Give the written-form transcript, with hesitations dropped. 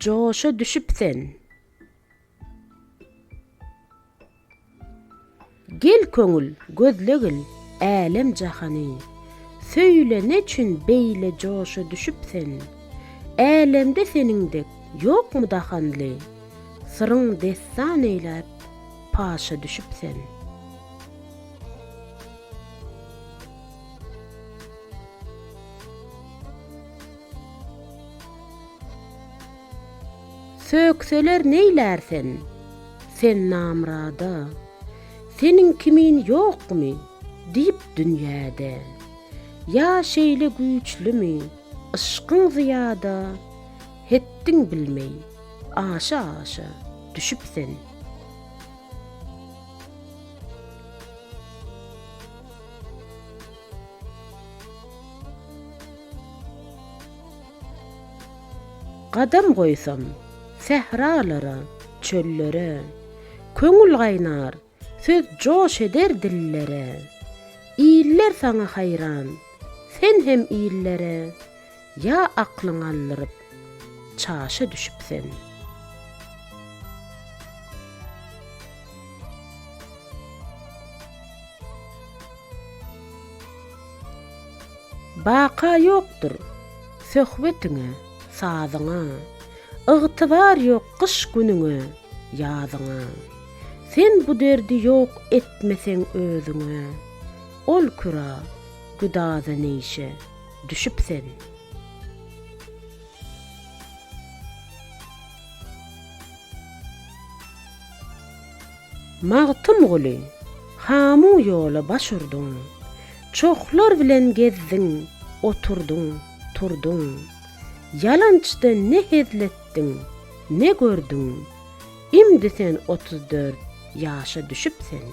Joşa düşüp sen. Gel köňül, gözlegil älem-jahany, Söýle neçün beýle joşa düşüp sen? Älemde seniň dek ýokmy dahanly, Syryň dessan eýläp, paşa düşüp sen. Sökseler neýlär sen, sen namyrada, Seniň kimin ýokmy diýip dünýäde? Ýa şeýle güýçlümi yşkyň zyýada, Hetdiň bilmeý, aşa-aşa düşüp sen. Gadam goýsam, sähralara, çöllere, Köňül gaýnar, söz joş eder dillere. Iller saňa haýran, sen hem illere, Ýa aklyň aldyryp, çaşa düşüp sen. Baka ýokdur söhbetiňe, sazyňa, Ygtybar ýok gyş günüňe, ýazyňa. Sen bu derdi ýok etmeseň özüňe, Ol küra, güdaza neýşe düşüp sen. Magtymguly, hamu ýola baş urduň, Çohlar bilen gezdiň, oturdyň, turduň. Ýalançyda ne hezl etdiň, ne gördüň, Imdi sen 34 ýaşa düşüp sen.